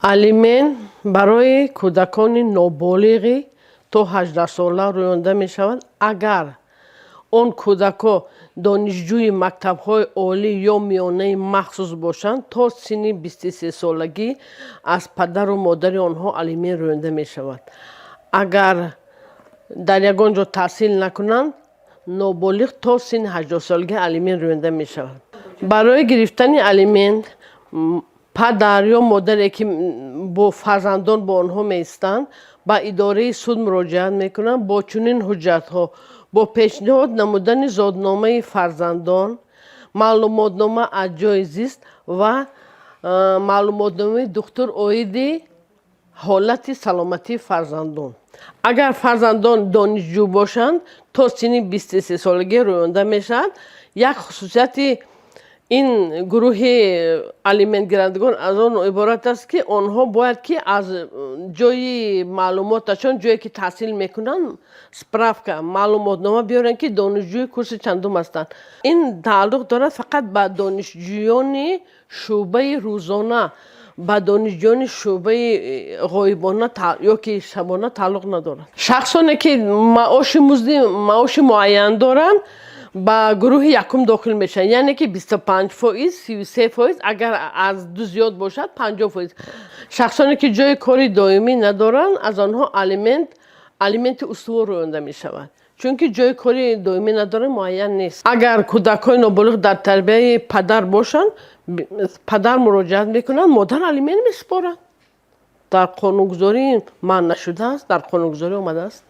Алимент барои кӯдакони ноболиғӣ то 18-сола рӯёнда мешавад, агар он кӯдако донишҷӯи мактабҳои олӣ ё миёнаи махсус бошанд, то синни 23-солагӣ аз падару модари онҳо алимент рӯёнда мешавад. Агар дар ягон ҷо таҳсил накунанд, ноболиғ то синни 18-солагӣ алимент рӯёнда мешавад. Барои гирифтани алимент падар ё модаре, ки бо фарзандон бо онҳо меистанд, ба идораи суд муроҷиат мекунанд бо чунин ҳуҷҷатҳо: бо пешниҳод намудани зодномаи фарзандон, маълумотнома аз ҷойи зист ва маълумотномаи духтур оиди ҳолати саломатии фарзандон. Агар фарзандон донишҷӯ бошанд, то синни 23-солагӣ рӯёнда мешавад. Як хусусияти ин гурӯҳи алиментгирандагон аз он иборат аст, ки онҳо бояд ки аз ҷои маълумоташон, ҷое ки таҳсил мекунанд, справка, маълумотнома биёранд, ки донишҷӯи курси чандум ҳастанд. Ин тааллуқ дорад фақат ба донишҷӯёни шӯъбаи рӯзона, ба донишҷӯёни шӯъбаи ғоибона ё ки шабона тааллуқ надорад. Шахсоне, ки маоши музди маоши муайян доранд, ба гурӯҳи якум дохил мешаванд, яъне ки 25%, 33%, агар аз ду зиёд бошад, 50%. Шахсоне, ки ҷои кори доимӣ надоранд, аз онҳо алименти устувор рӯёнда мешавад, чунки ҷои кори доимӣ надоранд, муайян нест. Агар кӯдакҳои ноболиғ дар тарбияи падар бошанд, падар муроҷиат мекунанд, модар алимент месупорад. Дар қонунгузорӣ манъ нашудааст, дар қонунгузорӣ омадааст.